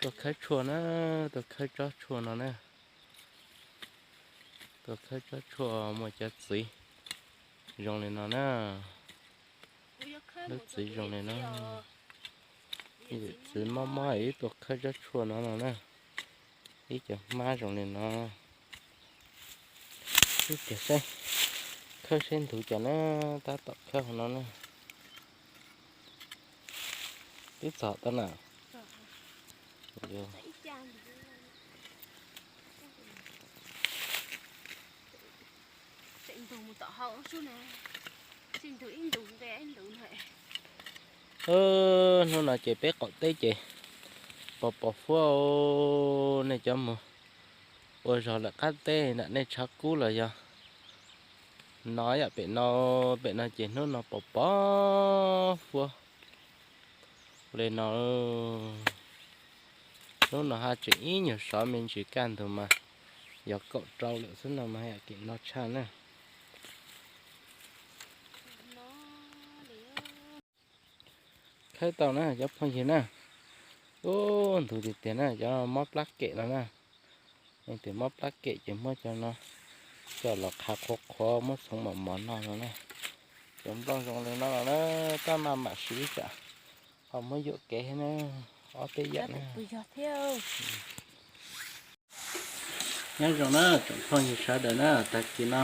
Tuaj khawb tshuaj na, tuaj khawb tsob tshuaj no na. Tuaj khawb tsob tshuaj muaj cov txiv zoo li no na. Lub txiv zoo li no. Txiv mob mob ib tuaj khawb tsob tshuaj no no na. Ib cov hmab zoo li no. Ib cov saib, khawb saib nthuv cov na, tab tom khawb hauv no na. Twb txog tau na. Hnub no ces peb qaum teb ces pos pos huab, nej cov mus ua zog lawm qab teb nram nej tshav kub los yog no yam pem no, pem no ces hnub no pos pos huab li no. Hnub no haj tseem ib nyuag sov me ntsis, kaj ntug mas yog kaum rau lawm xwb no mas yam kem no tshaj na. Khawb tau na cov phooj ywg na. Ub, nthuv tiag tiag na, cov mob plab kem no na. Leej twg mob plab kem ces muab cov no coj los qhav qhuav qhuav muab txhoov mos mos noj no na. Cov nplooj zoo li no los na, tab maj mam siv tsam ho muab yuam kev thiab na, ob peb yam na. Nyob zoo na tsoom phooj ywg sawv daws na, tag kis no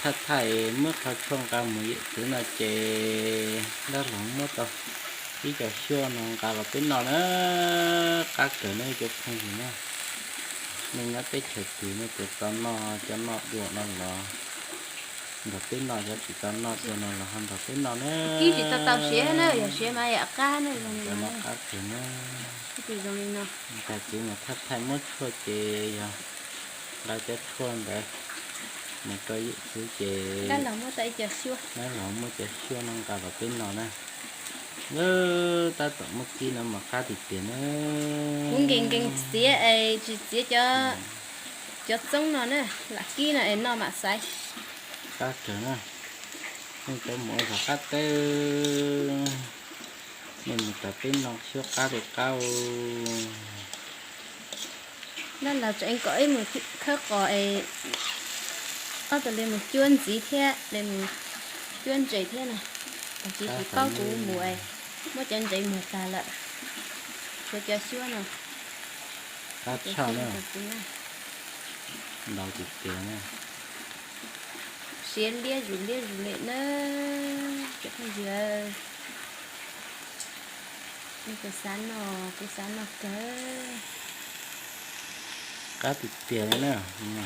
thaj thaij muab qhov tshuaj nqa mus yawm txwv no ces dab laug muab tau ib co xyuaj no nqa los peb noj na, qab kawg na cov phooj ywg na. Nej nyob teb chaws twg nej puas tau noj cov noj dua no los nrog peb noj, cov tsis tau noj dua no los ho nrog peb noj na. Tsis tau tau siav na, yog siav mas yam qab na. Cov no qab kawg na. Tag kis mus thaj thaij muab tshuaj ces yog nqa cov tshuaj ntawd mus rau yawm txwv ces dab laug muab cov xyuaj no nqa los peb noj na. Tab tom muab kib no mas qab tiag tiag na. Kuv nkees nkees txiav es tsis txiav cov txoob no na, lam kib no es noj mam xaiv. Qab kawg na. Nej cov mus ua zog qab teb, nej mus rau peb noj xyuaj qab li qab. Dab laug tseem kom wb mus khawb qos es ob tug li mus cuab ntxiv thiab li mus cuab ntses thiab na. Tab sis tsis paub, kuv mus es muab cov ntses muag tag lawm, tshuav cov xyuaj no. Qab tshaj na. Ntau tiag tiag na. Siav liab zus liab zus li na. Cov phooj ywg, nej puas xav noj? Kuv xav noj kawg. Qab tiag tiag li na.